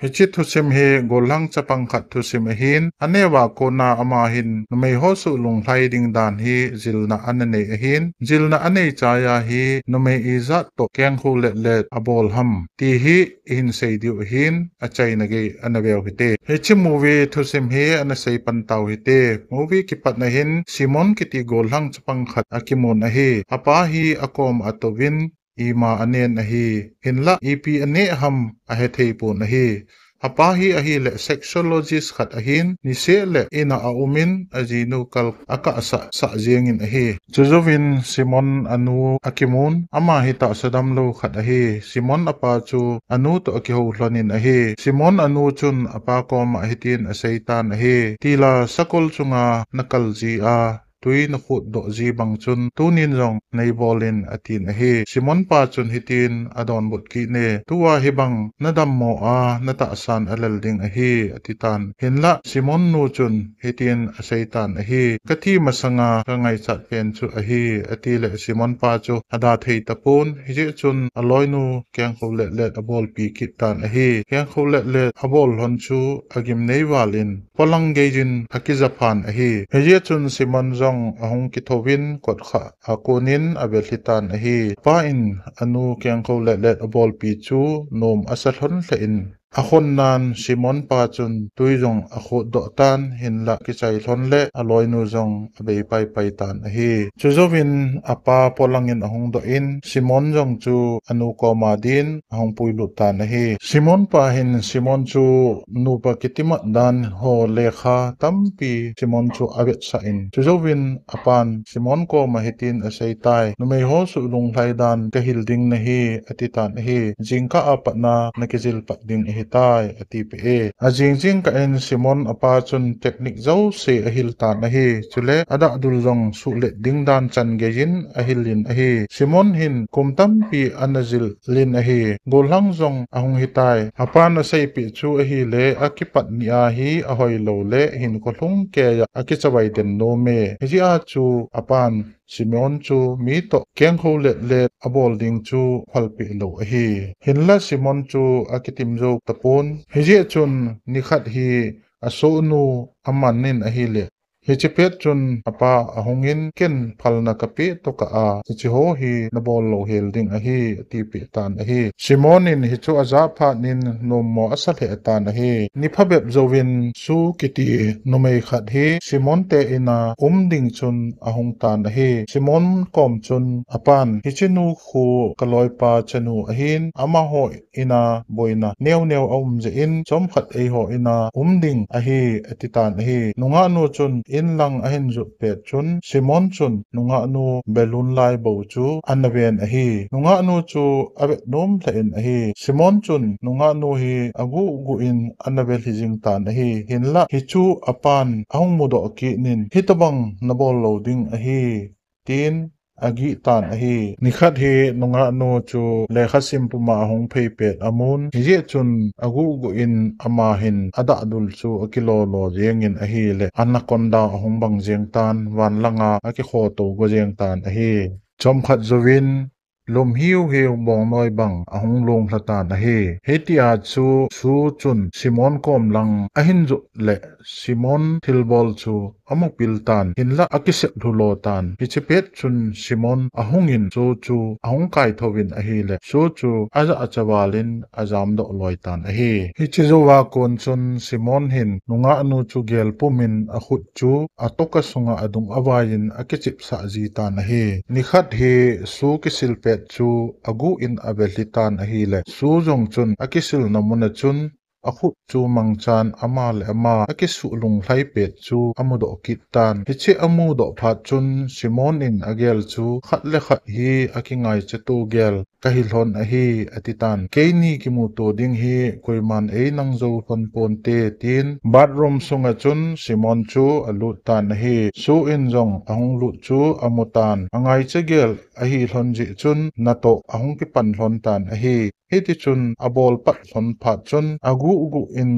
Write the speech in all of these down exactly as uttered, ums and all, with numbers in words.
Hiche thusim hi gollhang chapang khat thusim ahin, aneo a kona ama hin numei ho suh lunglhai ding dan hi jilna ana nei ahin, jilna anei chai a hi numei ijat toh kengkhu letlet abol ham ti hi ihin sei diu ahin, achaina gei ana veu hite. Hiche movie thusim hi ana sei pan tau hite. Movie kipatna hin Simon kiti gollhang chapang khat akimun ahi. Apa hi akom atouvin ima anen ahi. Hinlah ipi aneh ham ahethei pon ahi. Apa hi ahileh sexologist khat ahin, niseh le in a aumin ajinu kal akahsah sah jengin ahi. Chujouvin Simon anu akimun, ama hi tahsa damlou khat ahi. Simon apa chu anu toh akihou lhonin ahi. Simon anu chun apa koma hitin aseitan ahi. Tila sakol chunga nakal ji a, tui nakhutdoh ji bang chun tunin jong neibolin atin ahi. Simon pa chun hitin adonbut kit e, tua hibang nadammo a natahsan alel ding ahi, atitan. Hinlah Simon nu chun hitin aseitan ahi. Kathi masanga kangaichat pen chu ahi, atileh Simon pa chu ada thei tapon. Hijeh chun aloinu kengkhu letlet abolpi kit tan ahi. Kengkhu letlet abol lhon chu agimnei valin polang geijin akijaphan ahi. Hijeh chun Simon jong ahung kithouvin kotkha a konin avelhi tan ahi. Apa in anu kengkhu letlet abolpi chu nom asa lhon lheh in, akhonnan Simon pa chun tui jong akhutdoh tan, hinlah kichai lhon le aloinu jong abei paipai tan ahi. Chujouvin apa polangin ahung dohin, Simon jong chu anu koma din ahung puilut tan ahi. Simon pa hin Simon chu nupa kitimat dan ho lekha tampi Simon chu avetsah in, chujouvin apan Simon koma hitin aseitai, numei ho suh lunglhai dan kahil ding nahi, atitan ahi. Jingkah a patna nakijil pat ding ahitai, atipeh e. Ajing jingkah in Simon apa chun technique jouse ahil tan ahi. Chule adahdul jong suhlet ding dan chan geijin ahilin ahi. Simon hin kum tampi ana jil lin ahi. Gollhang jong ahung hitai. Apan aseipeh chu ahileh, akipat ni a hi ahoilou le hinkho lhung keiya akichavai den nom e. Hijeh a chu apan Simon chu mi toh kengkhu letlet abol ding chu phalpeh lou ahi. Hinlah Simon chu akitim jou tapon. Hijeh chun nikhat hi asohnu amanin ahileh, hiche pet chun apa ahungin, ken phalna kapeh tokah a, hiche ho hi nabol louhel ding ahi, atipeh tan ahi. Simon in hichu ajah phat in nommo asa lheh tan ahi. Ni phabep jouvin Su kiti numei khat hi Simon te in a um ding chun ahung tan ahi. Simon kom chun apan, hiche nu khu kaloipa chanu ahin, amaho in a boina neo neo aum jeh in, chomkhat eiho in a um ding ahi, atitan ahi. Nungahnu chun in lang ahin jot pet chun, Simon chun nungahnu balloon lai bou chu ana ven ahi. Nungahnu chu avet nom lheh in ahi. Simon chun nungahnu hi aguh guh in ana velhi jing tan ahi. Hinlah hichu apan ahung mudoh kit in, hitobang nabol lou ding ahi, tin agih tan ahi. Nikhat hi nungahnu chu lekhasim puma ahung phei pet amun, hijeh chun aguh guh in ama hin adahdul chu akilolo jengin ahileh, anaconda ahung bang jeng tan, van langa akikhoto go jeng tan ahi. Chomkhat jouvin lum hiu hiu bongnoi bang ahung long lha tan ahi. Hitia chu Su chun Simon kom lang ahin jot leh Simon thilbol chu amupil tan, hinlah akisep lhulo tan. Hiche pet chun Simon ahungin Su chu ahung kaithouvin ahileh, Su chu ajah acha valin ajamdoh loi tan ahi. Hiche jouva kon chun Simon hin nungahnu chu gel pumin akhut chu atoka sunga adung avaiyin akichipsah ji tan ahi. Nikhat hi Su kisil pet chu aguh in avelhi tan ahileh, Su jong chun akisilna muna chun akhut chu mangchan ama le ama akisuh lunglhai pet chu amudoh kit tan. Hiche amudoh phat chun Simon in agel chu, khat le khat hi akingaicha to gel kahi lhon ahi, atitan. Keini kimuto ding hi koiman einang jou lhon ponte, tin bathroom sunga chun Simon chu alut tan ahi. Su in jong ahung lut chu amu tan. Angaicha gel ahi lhon jeh chun natoh ahung kipan lhon tan ahi. Hitichun abol pat lhon phat chun aguh guh in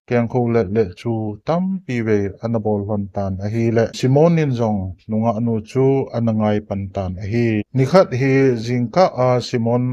kengkho letlet chu tampi vei ana bol lhon tan ahile, Simon in jong nungah nu chu ana ngai pan tan ahi. Nikhat hi jingkah a Simon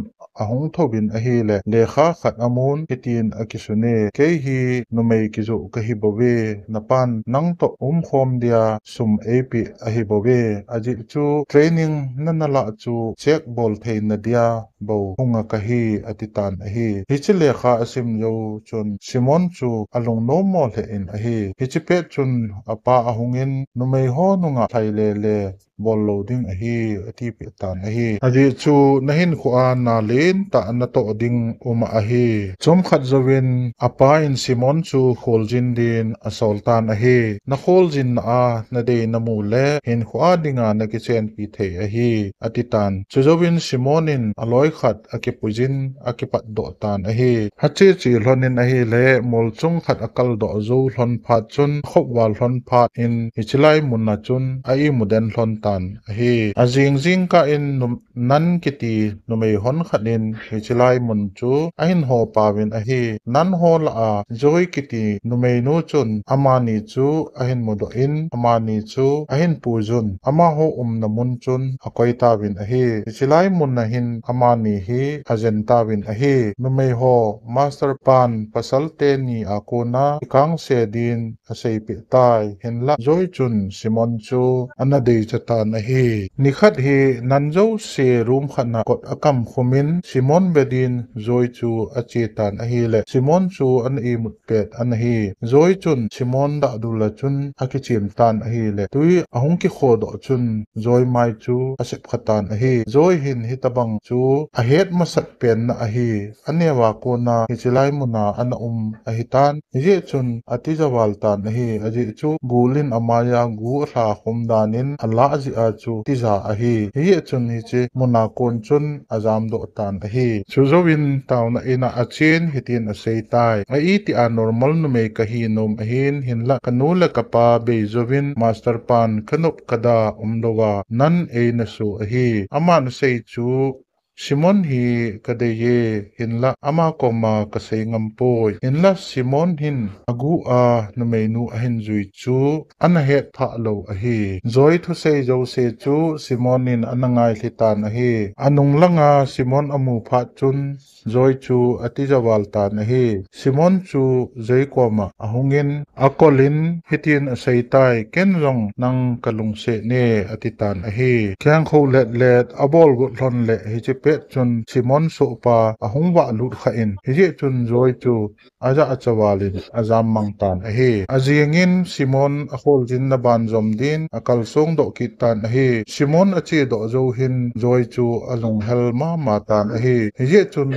ahung thouvin ahile, lekha khat amun hitin akisun e, "Kei hi numei kijoh kahi bouve, napan nang toh umkhom dia sum eipeh ahi bouve, ajeh chu training nana lah chu check bol theina dia bou hung a kahi," ati tan ahi. Hiche lekha asim jou chun Simon chu alungnom mo lheh in ahi. Hiche pet chun apa ahungin, "Numei ho nungah lhai lele bol lou ding ahi," ati peh tan ahi. Ajeh chu nahinkho a na lentah natoh ding um ahi. Chomkhat jouvin apa in Simon chu kholjin din asol tan ahi. Nakholjinna a nadei namu le hinkho a dinga nakichenpi thei ahi, ati tan. Chujouvin Simon in aloi khat akipuijin akipatdoh tan ahi. Ache che lhonin ahile, molchung khat akaldoh jou lhon phat chun, khop val lhon phat in hiche lai mun a chun a imu den lhon tan ahi. Ajing jingkah in num-, Nan kiti numei hon khat in hiche lai mun chu ahin ho pauvin ahi. Nan ho lah a Joy kiti numeinu chun amani chu ahin mudoh in, amani chu ahin puijun, amaho umna mun chun akoi tauvin ahi. Hiche lai mun a hin amani hi ajen tauvin ahi. Numei ho master pan pasal teni a kona kikangse din aseipeh tai. Hinlah Joy chun Simon chu ana deicha tan ahi. Nikhat hi nan jouse room khat na kot akamkhum in Simon bedin Joy chu ache tan ahile, Simon chu ana imut pet ana hi. Joy chun Simon dahdul a chun akichem tan ahile, tui ahung kikhodoh chun Joy mai chu asepkha tan ahi. Joy hin hitabang chu ahet masat pen na ahi. Aneo a kona hiche lai mun a ana um ahitan. Hijeh chun atija val tan ahi. Ajeh chu gul in amai a gu alha khum dan in alah jeh a chu tija ahi. Hijeh chun hiche mun a kon chun ajamdoh tan ahi. Chujouvin taona in a achen hitin asei tai. A itih a normal numei kahi nom ahin, hinlah kanu le kapa bei jouvin master pan kanop kada umlou a nan eina so ahi. Aman asei chu Simon hi kadei e, hinlah ama koma kasei ngam poi. Hinlah Simon hin agu a numeinu ahin jui chu ana hetphah lou ahi. Joy thusei jouse chu Simon in ana ngailhi tan ahi. Anung langa Simon amu phat chun Joy chu atija val tan ahi. Simon chu Joy koma ahungin akolin hitin asei tai, "Ken jong nang kalungset ne," ati tan ahi. Kengkho letlet abol got lhon le hiche pet chun Simon sohpa ahung vah lut kha in, hijeh chun Joy chu ajahcha val in ajam mang tan ahi. Ajing in Simon akholjinna ban jom din akalsong doh kit tan ahi. Simon ache doh jou hin Joy chu alunghel mama tan ahi. Hijeh chun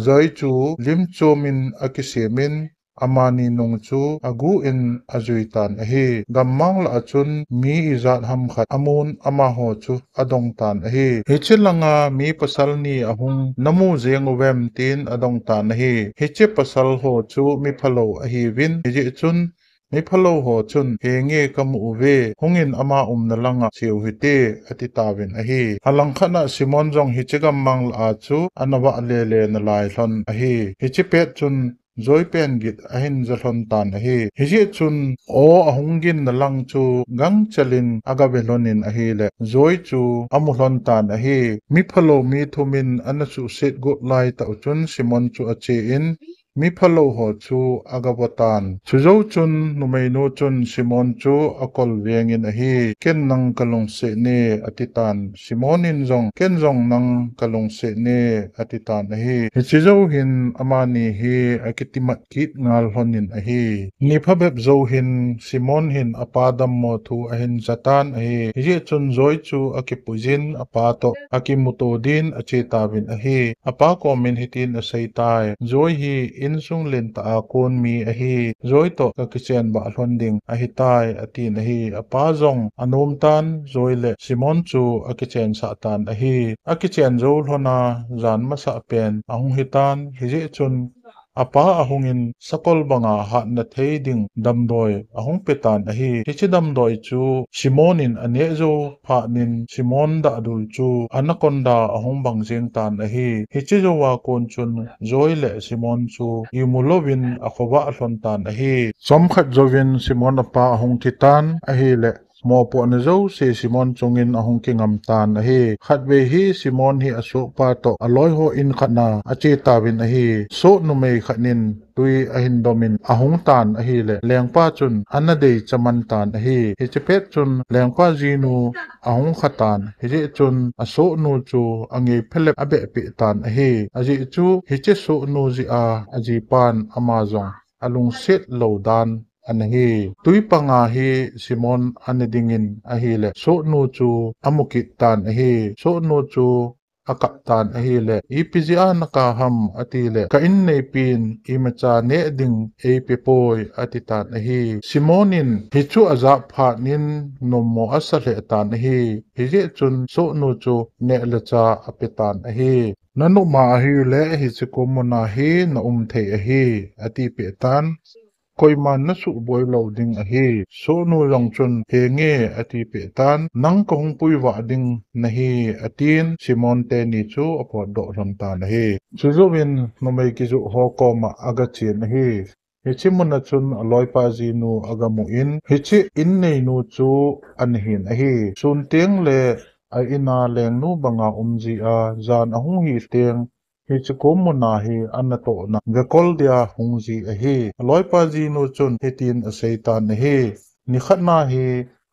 Joy chu lim chom in akisem in, amani nung chu agu in ajui tan ahi. Gammang lah a chun mi ijat ham khat amun amaho chu adong tan ahi. Hiche langa mi pasal ni ahung namu jeng uvem tin adong tan ahi. Hiche pasal ho chu mi phalou ahiuvin, hijeh chun mi phalou ho chun, "Henge kamu uve, hungin ama umna langa cheu hite," ati tauvin ahi. Alangkhat a Simon jong hiche gammang lah a chu ana vah lele nalai lhon ahi. Hiche pet chun Joy pen git ahin ja lhon tan ahi. Hijeh chun aw ahung ginna lang chu gangchel in agave lhon in ahile, Joy chu amu lhon tan ahi. Mi phalou mi thum in ana suhset got lai tah u chun Simon chu ache in, mi phalou ho chu agavo tan. Chujou chun numeinu chun Simon chu akol veng in ahi. "Ken nang kalungset ne," ati tan. Simon in jong, "Ken jong nang kalungset ne," ati tan ahi. Hiche jou hin amani hi akitimat kit ngal lhon in ahi. Ni phabep jou hin Simon hin apa dammo thu ahin ja tan ahi. Hijeh chun Joy chu akipuijin apa toh akimuto din ache tauvin ahi. Apa kom in hitin asei tai, "Joy hi insung lentah a kon mi ahi. Joy toh kakichen bah lhon ding ahitai," atin ahi. Apa jong anom tan, Joy le Simon chu akichensah tan ahi. Akichen jou lhon a, jan masa pen ahung hitan, hijeh chun apa ahungin sakol banga hatna thei ding damdoi ahung petan ahi. Hiche damdoi chu Simon in aneh jou phatnin Simon dahdul chu anaconda ahung bang jeng tan ahi. Hiche jouva kon chun Joy le Simon chu imu louvin akhovah lhon tan ahi. Chomkhat jouvin Simon apa ahung thitan ahile, mopohna jouse Simon chungin ahung kingam tan ahi. Khatvei hi Simon hi asohpa toh aloiho in khatna ache tauvin ahi. Soh numei khatnin twi ahin domin ahung tan ahile, lengpa chun ana deicha man tan ahi. Hiche pet chun lengpa jinu ahung khatan, hijeh chun asohnu chu angei phelep abeh peh tan ahi. Ajeh chu hiche sohnu jeh a ajipan ama jong alungset lou dan ana hi. Twi panga hi Simon ana dingin ahile, sohnu chu amu kit tan ahi. Sohnu chu akap tan ahile, ipi jeh a nakap ham atile, ka inneipin imacha neh ding eipe poi ati tan ahi. Simon in hichu ajah phatnin nommo asa lheh tan ahi. Hijeh chun sohnu chu neh le chah ape tan ahi. Nanop ma ahile hiche kom muna hi naum thei ahi, atipeh tan. Koiman nasuhboi lou ding ahi. Sohnu jong chun, henge, atipeh tan, nang kahung puivah ding nahi, atin Simon teni chu apotdoh lhon tan ahi. Chujouvin numei kijoh ho koma agachen ahi. Hiche muna chun aloipa jinu agamun, hiche inneinu chu ana hin ahi. Sun tengle a-in'a lengnu banga um jia, jan ahung hi teng, hiche kom muna hi anatohna vekol dia hung ji ahi. Aloipa jinu chun hitin aseitan ahi, nikhatna hi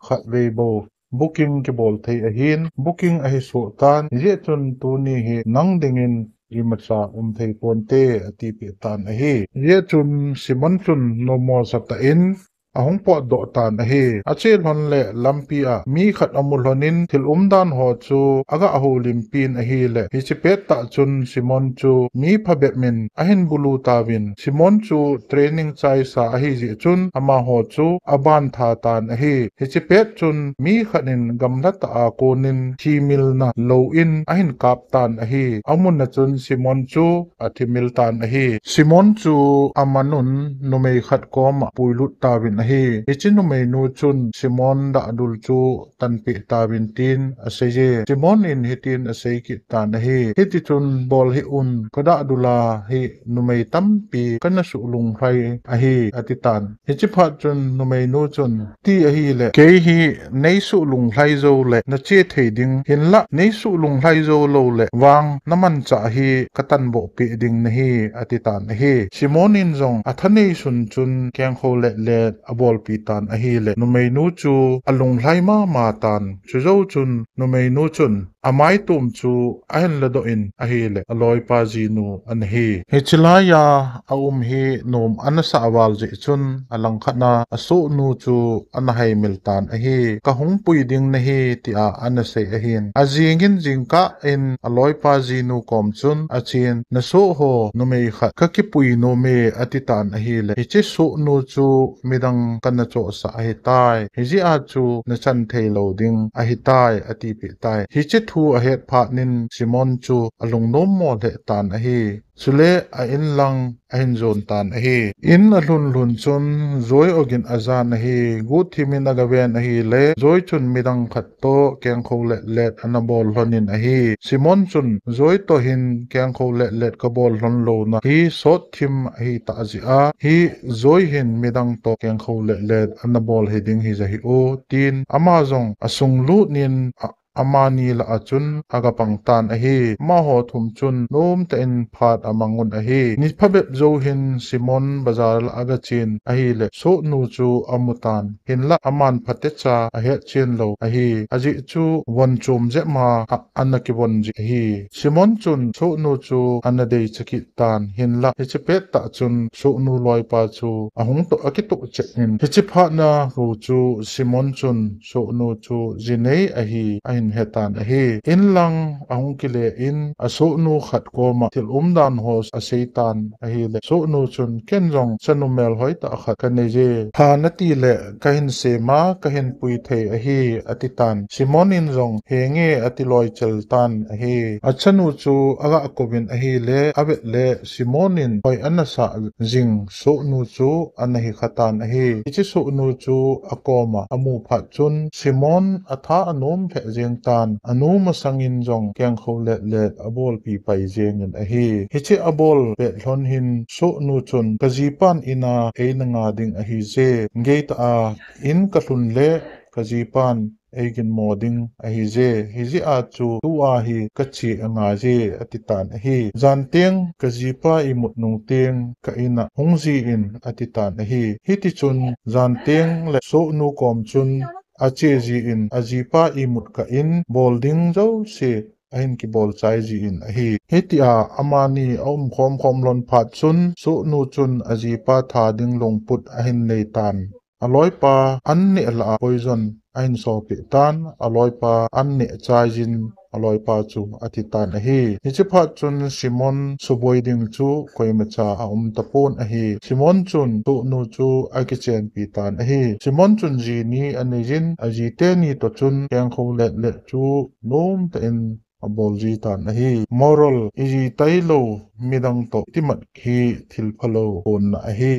khatvei bou booking kibol thei ahin, booking ahi soh tan, hijeh chun tuni hi nang dingin imacha um thei ponte, atipeh tan ahi. Hijeh chun Simon chun nommo satah in ahung potdoh tan ahi. Ache lhon le lampia mi khat amu lhonin thil umdan ho chu agah houlimpin ahile, hiche pettah chun Simon chu mi phabep in ahin bulu tauvin, Simon chu training chaisa ahijeh chun amaho chu abantha tan ahi. Hiche pet chun mi khat in gamlatah a konin thimilna louvin ahin kap tan ahi. Amuna chun Simon chu athimil tan ahi. Simon chu amanun numei khat koma puilut tauvin ahi. Hiche numeinu chun Simon dahdul chu tanpeh tauvin tin aseiye. Simon in hitin asei kit tan ahi, hitichun bol hih un, kadahdula hi numei tampi kana suhlunglhai ahi, atitan. Hiche phat chun numeinu chun, ti ahile, kei hi neisuhlunglhai joule nache thei ding, hinlah neisuhlunglhai jou loule vang namanchah hi katanboh peh ding nahi, atitan ahi. Simon in jong athanei sun chun kengkho letlet abolpi tan ahile, numeinu chu alunglhai mama tan. Chujou chun numeinu chun amaitum chu ahin ladoh in ahile, aloipa jinu ana hi. Hiche laiya aum hi nom ana sah val jeh chun alangkhatna asohnu chu ana haimil tan ahi. Kahung pui ding nahi, tia ana sei ahin. Ajingin jingkah in aloipa jinu kom chun achen, nasoh ho numei khat kakipui nome, atitan ahile, hiche sohnu chu midang kana chohsah ahitai. Hijeh a chu nachan thei lou ding ahitai, atipeh tai. Hiche thu ahet phatnin Simon chu alungnommo lheh tan ahi. Chule a-in lang ahin jon tan ahi. In alhun lhun chun Joy ogin ajan ahi. Guhthim in agaven ahile, Joy chun midang khat toh kengkho letlet ana bol lhonin ahi. Simon chun, Joy toh hin kengkho letlet kabol lhon louna hi sotthim ahitah jeh a, hi Joy hin midang toh kengkho letlet ana bol hiding hija hih o, tin ama jong asunglut in a, amani lah a chun agapang tan ahi. Amaho thum chun nomtah in phat amangun ahi. Ni phabep jou hin Simon bazar lah agachen ahile, sohnu chu amutan. Hinlah aman phatecha ahetchen lou ahi. Ajeh chu von chom jep ma a, ana kivon jeh ahi. Simon chun sohnu chu ana deicha kit tan. Hinlah hiche pettah chun sohnu loipa chu ahung toh, akitoh chet in. Hiche phatna bou chu Simon chun sohnu chu jinei ahi, ahin hetan ahi. Inlang ahung kile in asohnu khat koma thil umdan ho aseitan ahile, sohnu chun, ken jong chanu melhoi tah khat kaneiye, tha nati le kahin sema kahin pui thei ahi, atitan. Simon in jong henge ati loichel tan ahi. Achanu chu aga kouvin ahile, avet le Simon in hoi anasah jing sohnu chu ana hikhatan ahi. Hiche sohnu chu akoma amu phat chun Simon atha anom lheh jeng tan, anu masangin jong kengkho letlet abolpi pai jengin ahi. Hiche abol pet lhon hin sohnu chun, kajipan ina eina nga ding ahije, geitah a in kalhun le kajipan eiginmo ding ahije, hijeh a chu tua hi kache angaiye, atitan ahi. Janteng kajipa imut nung teng ka ina hung jin, atitan ahi. Hitichun janteng le sohnu kom chun ache jin, ajipa imut kah in bol ding jouse ahin kibol chai jin ahi. Hitia amani aum khomkhom lhon phat chun sohnu chun ajipa tha ding lungput ahin neitan. Aloipa an neh lah a poison ahin sopeh tan, aloipa an neh chaiyin aloipa chu atitan ahi. Hiche phat chun Simon suboi ding chu koimacha aum tapon ahi. Simon chun sohnu chu akichenpi tan ahi. Simon chun ji ni aneiyin, aji teni toh chun kengkho letlet chu nomtah in abol jitan ahi. Moral: iji tailou midang toh itimat hi thil phalou honna ahi.